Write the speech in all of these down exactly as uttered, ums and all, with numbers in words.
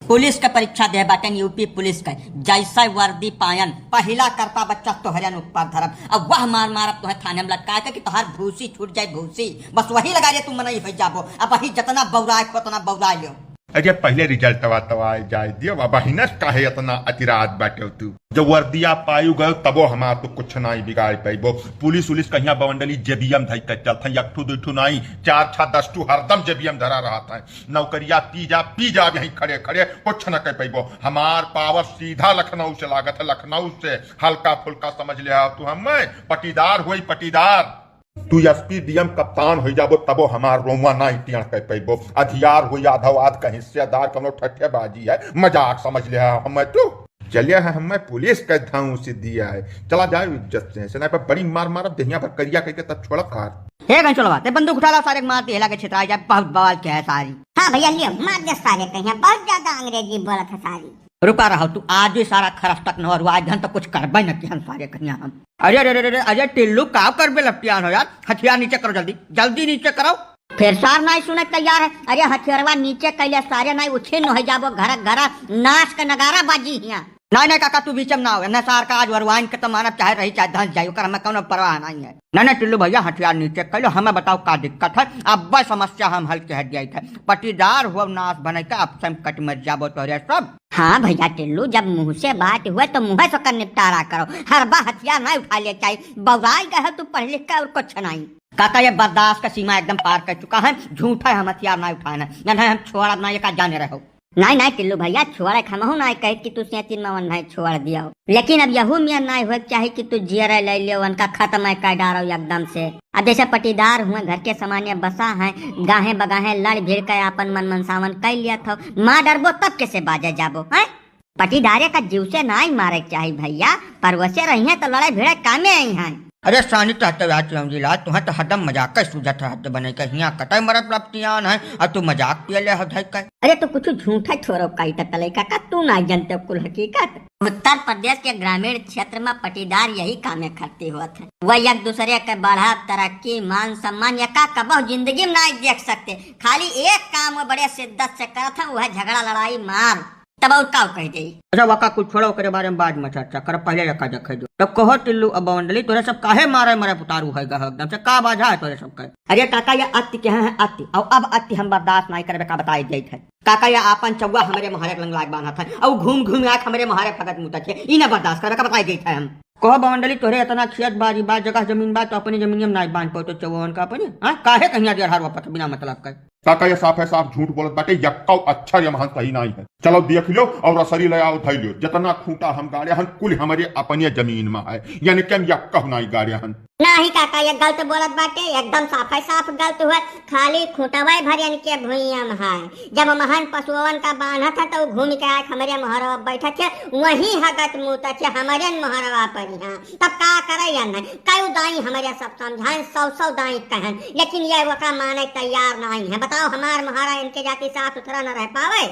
पुलिस क परीक्षा दे बाटेन, यूपी पुलिस क। जैसे वर्दी पायन, पहिला करपा बच्चा तोहरेन ऊपर धरब। अब वह मार मारब तोहे थाने में लटका के कि तोहार भूसी छूट जाए, भूसी। बस वही लगा रे, तू मनई होइ जाबो। अब वही जतना बौराए को, उतना बौराए लियो। अरे पहिले रिजल्टवा तवा जाए दियो, अब अहिनस काहे इतना अतिरात बाटे तू? जब वर्दिया पायु गयो तबो हमार तो कुछ नाई बिगाड़ पाइबो। पुलिस उलिस कहिया बवंडली जेबियम धई के चलत है, एक ठू दुई ठू नाई, चार छा दस ठू हरदम जेबियम धरा रहत है। नौकरिया पी जा, पी जा, यहीं खड़े खड़े कुछ न कह पैबो। हमार पावर सीधा लखनऊ से लागत है, लखनऊ से। हल्का फुल्का समझ ले तू हमें, पटीदार होई पटीदार। तू एसपी डीएम कप्तान होई जाबो, तबो हमार रोवा ना टेढ़ कह पैबो। अधियार होई आधो आध का हिस्सेदार, कौनो ठट्ठेबाजी है, मजाक समझ ले हमें तू। चले है हमें पुलिस का धौंस दिया है, चला जाए इज्जत से, ऐसे ना पे बड़ी मार मारब, देहिया भर करिया कह के तब छोड़ब खार। हे गंचोलवा, ते बंदूक उठा ला, सारे के मार दे, हिला के छितरा जाए, बहुत बवाल के है सारी। हाँ भैया, लियो, मार दे सारे के, यहाँ बहुत ज्यादा अंग्रेजी बोलत है सारी। रुका रहो तू, आज ही सारा खरस तक न हो, आज धन तो कुछ करबे न किहन सारे कहिया हम। अरे, अरे, अरे, अरे, अरे, टिल्लू, का करबे लपटियान हो यार? हथियार नीचे करो जल्दी, जल्दी नीचे करो। फिर सार नाई सुने तैयार है। अरे, हथियारवा नीचे कैले सारे नाई उछिन्न हो जाबो, घरा घरा नाश का नगारा बाजी हिया। नाई, नाई काका, तू बीच में ना हो, न सार का आज वरवाइन के तो मानब, चाहे रही चाहे धंस जाई, ओकर हमें कौनो परवाह नहीं है। ना, ना, टिल्लू भैया, हथियार नीचे कर लो, हमें बताओ का दिक्कत है, अब बस समस्या हम हल के हट जाइत है। पटीदार हो नाश बने का, अब से हम कट मर जाबो तोहरे सब। हाँ भैया टिल्लू, जब मुँह से बात हुए तो मुँह से कर निपटारा करो, हर बार हथियार नहीं उठा ले चाहिए, बौराई गए हो तू पढ़ लिख के और कुछ नहीं। काका, ये बर्दाश्त का सीमा एकदम पार कर चुका है, झूठा है हम हथियार नहीं उठाए ना, ना, ना हम छोड़ब ना, ये का जाने रहो। नाई, नाई, टिल्लू भैया, छोड़े के हमहू नाई कहित कि तू सेती मवन भाई छोड़ दियो। लेकिन अब यहू मियाँ नाई होए के चाही कि तू जियरे ले लियो, उनका खत्म है कर डारो एकदम से। अब जैसे पटीदार हुए, घर के सामान्य बसा है, गाहे बगाहे लड़ भिड़ के आपन मन मनसावन कर लिया था, मार डरबो तब कैसे बाजे जाबो, हैं? पटीदारे का जीव से नाई मारे के चाही भैया, पर वैसे रही है तो लड़े भिड़े कामे आई हैं। अरे सानी तो हत्या बात समझी ला, तुम्हें तो हरदम मजाक का सूझत है, हद बने के हियाँ कतई मरत लपटियान है, और तू मजाक पिए ले हो धई के। अरे तो कुछ झूठा छोरो काई त तलई काका, तू ना जानते कुल हकीकत। उत्तर प्रदेश के ग्रामीण क्षेत्र में पटीदार यही कामे खरती होत है। वह एक दूसरे के बढ़त, तरक्की, मान सम्मान या का कबहु जिंदगी में नाई देख सकते। खाली एक काम वो बड़े शिद्दत से करत हैं, वह झगड़ा लड़ाई मार। तब और का कह दे? अच्छा, वका कुछ छोड़ो, ओकरे बारे में बाद में चर्चा करब, पहले एका देखे दो। तब कहो टिल्लू अब बवंडली, तोरे सब काहे मारे मारे पुतारू है गा एकदम से, का बाझा है तोरे सब के? अरे काका, ये अति के हैं अति, और अब अति हम बर्दाश्त नहीं करबे का बताए देत है। काका, ये आपन चौवा हमरे मोहरे के लंग लाग बांधत है, और घूम घूम आके हमरे मोहरे फगत मुतत है, ई ना बर्दाश्त करबे का बताए देत है हम। कहो बवंडली, तोरे इतना खेत बाड़ी बा, जगह जमीन बा, तो अपनी जमीन में नाई बांध पाओ तो चौवन का अपनी, हाँ? काहे कहिया डेढ़ हर वापस बिना मतलब का? काका, ये साफे साफ झूठ बोलत बाटे, यक्कौ अक्षर ये महन सही नाई है। चलो देख लो और असरी ले आओ, धई लो। जितना खूंटा हम गाड़े हन, कुल हमरे अपने जमीन में है, यानी कि हम यक्कौ नाई गाड़े हन। नाही काका, ये गलत बोलत बाटे, एकदम साफे साफ गलत हुआ। खाली खूंटवे भर इनके भुइयां में है। जब महन पशुअन का बांधत है, तो घूम के आके हमरे मोहरवा बैठत है, वहीं हगत मूतत है, हमरे मोहरवा पर यहाँ। तब का करे या नहीं? कई दाई हमरे सब समझाएं, सौ सौ दाई कहन, लेकिन ये वका माने तैयार नहीं है। बताओ, हमार मोहरा इनके जाति साफ सुथरा न रह पावे?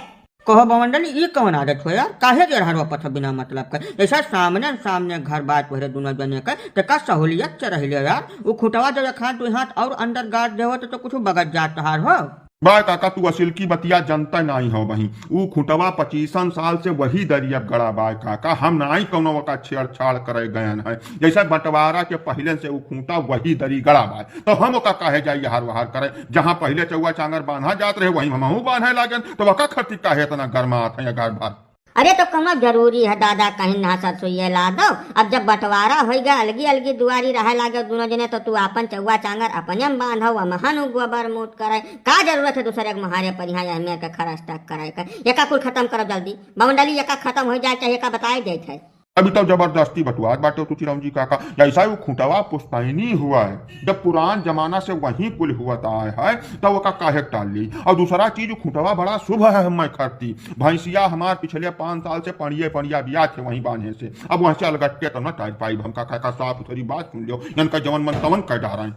कहो बवंडली, ई कौन आदत हो यार? काहे के हरवा पथ बिना मतलब के? जैसा सामने सामने घर बात तोहरे दोनों जने के, तो का सहूलियत से रह लियो यार। उ खुटवा जो एक हाथ, दो हाथ और अंदर गाड़ देहो, तो, तो कुछ बगत जात तोहार हो। बाय काका, तू असिल की बतिया जनता नाई हो बही। ऊ खुटवा पच्चीसन साल से वही दरिया गड़ा बाय काका, हम नाई कौनो का छेड़छाड़ करे गयन है। जैसे बंटवारा के पहिले से ऊ खूंटा वही दरी गड़ा बाय, तो हम ओका काहे जाई यहार वहार करे? जहाँ पहिले चौवा चांगर बांधा जात रहे, वहीं हमहू बांधे लागन, तो वका खती काहे इतना गरमात है घर भर? अरे तो कौनो जरूरी है दादा, कहीं ना सरसोइये ला दो। अब जब बंटवारा होई गए, अलगी अलगी दुआरी रहे लागे दोनों जने, तो तू आपन चौवा चांगर अपने में बांधो, महन उ गोबर मूत करे। का जरूरत है दूसरे के मोहारे पर यहाँ हमें के खरच तक करे के? एका कुल खत्म करो जल्दी। बवंडली एका खत्म हो जाए, चाहे एका बताए देत है। अभी तो जबरदस्ती बटुआत बाटे तू चिरौंजी काका, जैसा वो खुटवा पुश्तैनी हुआ है, जब पुरान जमाना से वहीं कुल हुआ आए है, तब ओका काहे टाल ली? और दूसरा चीज, खुटवा बड़ा शुभ है हमें खरती। भैंसिया हमार पिछले पाँच साल से पड़िए पड़िया बिया थे वहीं बांधे से। अब वहाँ से अलगट्टे तो न टाइट पाइब हम काका, का साफ सुथरी बात सुन लियो, इनका जवन मन तवन कह डारा है।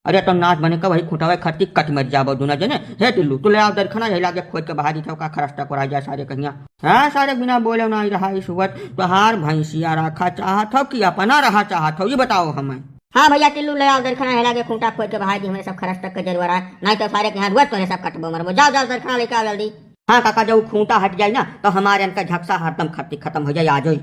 अरे तो नाथ बने का वही खुटवा खरती कट मर जाबो दुना जने। हे टिल्लू, तू ले आओ दरखना, यही लागे खोद के बहा दी था, का खरस्ता कोरा जाए सारे कहिया। हाँ, सारे बिना बोले ना ही रहा इस वक्त। तोहार भैंसिया रखा चाहत हो कि अपना रहा चाहत हो, ये बताओ हमें। हाँ भैया टिल्लू, ले आओ दरखना, हेला के खूंटा खोद के बहाई दी, हमें सब खरस तक के जरूर है, नहीं तो सारे के यहाँ रुआ तोरे सब कटबो मरबो। जाओ, जाओ, दरखना लेके आओ जल्दी। हाँ काका, जब खूंटा हट जाई ना, तो हमारे इनका झकसा हरदम खत्ती खत्म हो जाई, आ जाई।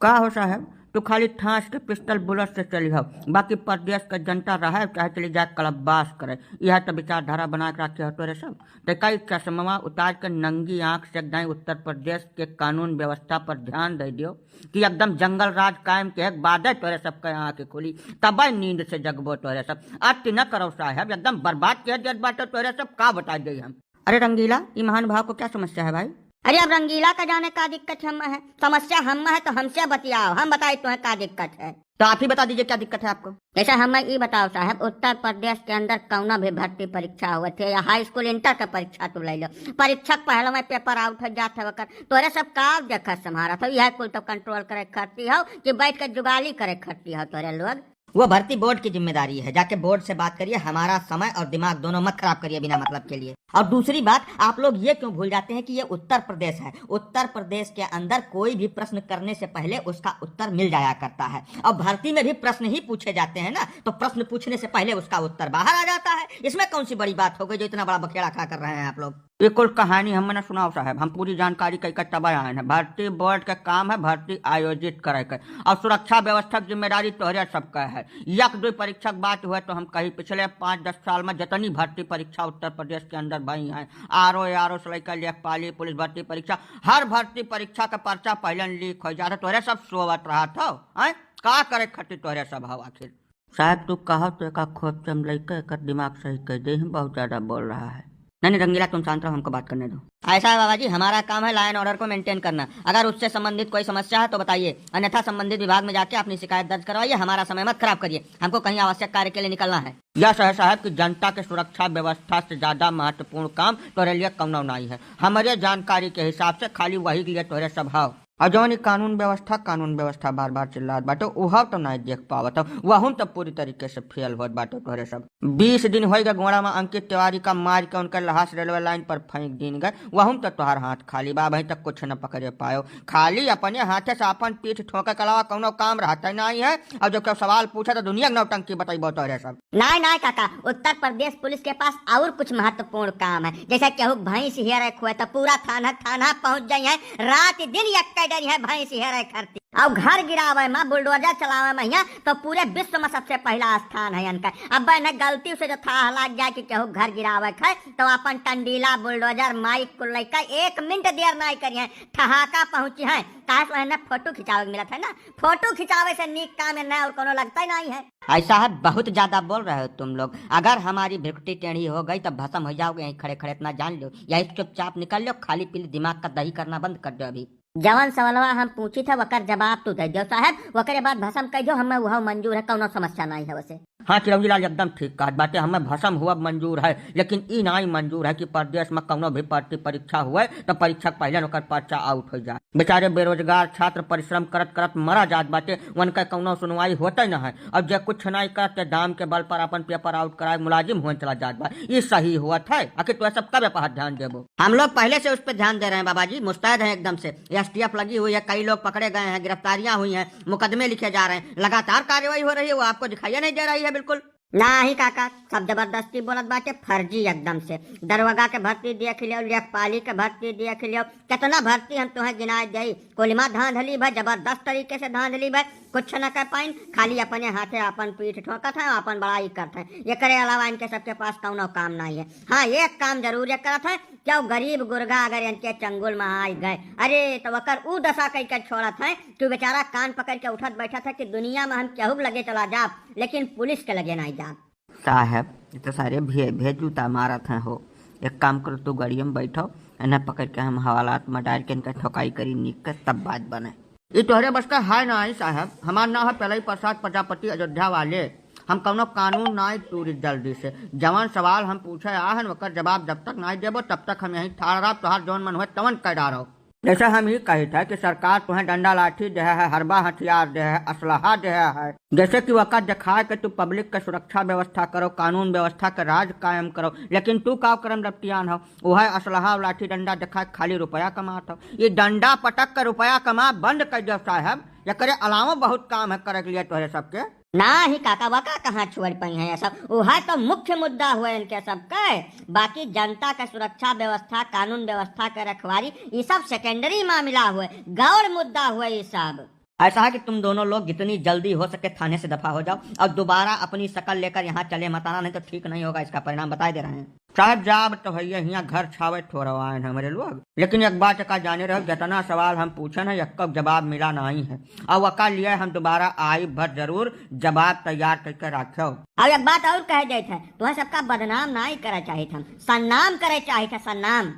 का हो साहब, तू खाली ठास के पिस्टल बुलेट से चली हो, बाकी प्रदेश के जनता रहे चाहे चली जाए कलपवास करे, यह तो विचारधारा बना के रखे हो तोरे सब। ते कई चश्मा उतार के नंगी आंख से दाई उत्तर प्रदेश के कानून व्यवस्था पर ध्यान दे दियो कि एकदम जंगल राज कायम के एक बादे तोरे सबके आंख खुली, तबे नींद से जगबो तोरे सब। अति न करो साहब, एकदम बर्बाद कर देत बाटे तोरे सब, का बता दे हम। अरे रंगीला, ई महानुभाव को क्या समस्या है भाई? अरे अब रंगीला का जाने का दिक्कत हम है, समस्या हम है तो हमसे बतियाओ, हम बताई तुम्हें का दिक्कत है। तो आप ही बता दीजिए क्या दिक्कत है आपको। जैसे हमें ई बताओ साहब, उत्तर प्रदेश के अंदर कौनो भी भर्ती परीक्षा होत है या हाई स्कूल इंटर का परीक्षा तू ले लो, परीक्षक पहले में पेपर आउट हो जात है वकर, तोरे सब का देखत संभारत हो, यह कुल तो कंट्रोल करे खरती हो कि बैठ के जुगाली करे खरती हो तोरे लोग? वो भर्ती बोर्ड की जिम्मेदारी है, जाके बोर्ड से बात करिए, हमारा समय और दिमाग दोनों मत खराब करिए बिना मतलब के लिए। और दूसरी बात, आप लोग ये क्यों भूल जाते हैं कि ये उत्तर प्रदेश है? उत्तर प्रदेश के अंदर कोई भी प्रश्न करने से पहले उसका उत्तर मिल जाया करता है, और भर्ती में भी प्रश्न ही पूछे जाते हैं ना, तो प्रश्न पूछने से पहले उसका उत्तर बाहर आ जाता है। इसमें कौन सी बड़ी बात हो गई जो इतना बड़ा बखेड़ा खड़ा कर रहे हैं आप लोग? ये कुल कहानी हमें ना सुनाओ साहब, हम पूरी जानकारी कई का तबे आए हैं। भर्ती बोर्ड का काम है भर्ती आयोजित करे के, और सुरक्षा व्यवस्था की जिम्मेदारी तोहरे सबका है। एक दो परीक्षा के बात हुए तो हम कही, पिछले पाँच दस साल में जितनी भर्ती परीक्षा उत्तर प्रदेश के अंदर भई हैं, आर ओ, आर ओ से लेकर लेखपाली, पुलिस भर्ती परीक्षा, हर भर्ती परीक्षा का पर्चा पहले लीक हो जाता, तोहरे सब सोवत रहत हो, हैं? का करे खातिर तोहरे सब हो आखिर? साहब, तू कहो तो एका खोपचम लइके एकर दिमाग सही कर दे, बहुत ज्यादा बोल रहा है। नहीं, नहीं, रंगीला, तुम शांत रहो, हमको बात करने दो। ऐसा है बाबा जी, हमारा काम है law and order को maintain करना। अगर उससे संबंधित कोई समस्या है तो बताइए, अन्यथा संबंधित विभाग में जाके अपनी शिकायत दर्ज करवाइए, हमारा समय मत खराब करिए, हमको कहीं आवश्यक कार्य के लिए निकलना है। यह है साहब कि जनता के सुरक्षा व्यवस्था से ज्यादा महत्वपूर्ण काम तोरे लिए कौनो नहीं है। हमारे जानकारी के हिसाब से खाली वही के लिए तोरे सब हाव। और जौन ई कानून व्यवस्था, कानून व्यवस्था बार बार चिल्लात बाटे, उहव तो नाहीं देख पावत हो, वहुन तो पूरी तरीके से फेल होत बाटे तोहरे सब। बीस दिन होइ गए गोड़ा में अंकित तिवारी का मार के उनके लहास रेलवे लाइन पर फेंक दीन गए, वहुन तो तोहार हाथ खाली बा, अबहीं तक कुछ न पकड़े पायो, खाली अपने हाथे से अपन पीठ ठोंके के अलावा कौनो काम रहते नाहीं है। और जो केहू सवाल पूछे तो दुनिया के नौटंकी बतइबो तोहरे सब। नाहीं, नाहीं काका, उत्तर प्रदेश पुलिस के पास और कुछ महत्वपूर्ण काम है, जैसे केहू भैंस हेरे खोए तो पूरा थाना, थाना पहुँच जाई है, रात दिन यक्के डरी है भैंस हेरे खरती। और घर गिरावे में, बुलडोजर चलावे में हियाँ तो पूरे विश्व में सबसे पहला स्थान है इनका। अब इन्हें गलती से जो थाह लाग जाए कि केहू घर गिरावे है तो अपन टंडीला, बुलडोजर, माइक कुल लइका एक मिनट देर नाहीं करिहैं, ठहाका पहुँचिहैं। काहे से इन्हें फोटो खिंचावे के मिलत है ना, फोटो खिंचावे से नीक काम इन्हें और कोनो लगता ही नाहीं है। ऐसा है, बहुत ज्यादा बोल रहे हो तुम लोग। अगर हमारी भ्रुकुटी टेढ़ी हो गई तो भस्म हो जाओगे यहीं खड़े खड़े, इतना जान लो। यही चुपचाप निकल लो, खाली पीली दिमाग का दही करना बंद कर दो अभी। जवन सवालवा हम पूछी थे वकर जवाब तू दे दो साहब, वकरे बाद भस्म कह दो, हमें वह मंजूर है, कौनो समस्या नाहीं है वैसे। हाँ चिरौंजी लाल एकदम ठीक कहत बाटे, हमें भस्म हुआ मंजूर है, लेकिन ई नाहीं मंजूर है कि प्रदेश में कौनो भी भर्ती परीक्षा हुए तो परीक्षक पहले ओकर पर्चा आउट हो जाए। बेचारे बेरोजगार छात्र परिश्रम करत करत मरा जात बाटे, उनका कौनो सुनवाई होते न है। और जे कुछ नाहीं करत, ते दाम के बल पर अपन पेपर आउट कराए मुलाजिम हुए चला जात बा। ई सही होत है? आखिर तोहे सब कब ए पर ध्यान देबो? हम लोग पहले से उस पर ध्यान दे रहे हैं बाबा जी, मुस्तैद हैं एकदम से। एस टी एफ लगी हुई है, कई लोग पकड़े गए हैं, गिरफ्तारियां हुई हैं, मुकदमे लिखे जा रहे हैं, लगातार कार्रवाई हो रही है, वो आपको दिखाई नहीं दे रही है बिल्कुल। नाहीं काका, सब जबरदस्ती बोलत बाटे, फर्जी एकदम से। दरोगा के भर्ती देख लियो, लेखपाली के भर्ती देख लियो, कितना भर्ती हम तोहे गिनाए देई। कुलिमा धांधली भा, जबरदस्त तरीके से धांधली भा, कुछ न कर पाइन, खाली अपने हाथे अपन पीठ ठोकत हैं, अपन बड़ाई करत हैं। एकरे अलावा इनके सबके पास कौनो काम नाहीं है। हाँ, एक काम जरूर ये करत हैं, क्यों गरीब गुरगा अगर इनके चंगुल में आइ गए, अरे, तो वकर ऊ दशा कई के छोड़त हैं कि बेचारा कान पकड़ के उठत बैठत है कि दुनिया में हम केहू के लगे चला जाब, लेकिन पुलिस के लगे नाहीं जाब। साहब, ये तो सारे भे-, भेजूता मारत हैं हो। एक काम करो, तू गाड़िया में बैठो, इन्हें पकड़ के हम हवालात में डाल के इनका ठोकाई करी नीक के, तब बात बने। ये तोहरे बस का है नाहीं साहब, हमार नाम है पेलई प्रसाद प्रजापति अयोध्या वाले। हम कौनो कानून नाहीं तूरी जल्दी से। जवान सवाल हम पूछे आहन, ओकर जवाब जब तक नाहीं देबो, तब तक हम यहीं ठाड़ रहब, तोहार जौन मन होए तवन कह डारो। जैसे हम ई कही थे कि सरकार तुहें डंडा लाठी दे है, हरबा हथियार दे है, असलहा दे है, जैसे कि वका दिखाए के तू पब्लिक के सुरक्षा व्यवस्था करो, कानून व्यवस्था के राज कायम करो, लेकिन तू का करम रफ्तियान हो, वह असलहा और लाठी डंडा दिखाए के खाली रुपया कमात हो। ये डंडा पटक के रुपया कमा बंद कर दो साहब, एकरे अलावा बहुत काम है करे के लिए तोहरे सबके। ना ही काका, वका कहाँ छोड़ पाई हैं ये सब? वह तो मुख्य मुद्दा हुए इनके सब के। बाकी जनता के सुरक्षा व्यवस्था, कानून व्यवस्था के रखवारी, ये सब सेकेंडरी मामला हुए, गौण मुद्दा हुए ये सब। ऐसा है कि तुम दोनों लोग जितनी जल्दी हो सके थाने से दफा हो जाओ और दोबारा अपनी शकल लेकर यहाँ चले मत आना, नहीं तो ठीक नहीं होगा। इसका परिणाम बताए दे रहे हैं। साहब, जाब तो है, यहाँ घर छावे ठोरवाए हैं हमरे लोग, लेकिन एक बात का जाने रहो, जितना सवाल हम पूछे ना, एक जवाब मिला नहीं है। और वका लिए हम दोबारा आइब भर जरूर, जवाब तैयार करके रखो। और एक बात और कह देत है, तुम्हें सबका बदनाम नहीं करे चाहित हम, सन्नाम करे चाहित है, सन्नाम।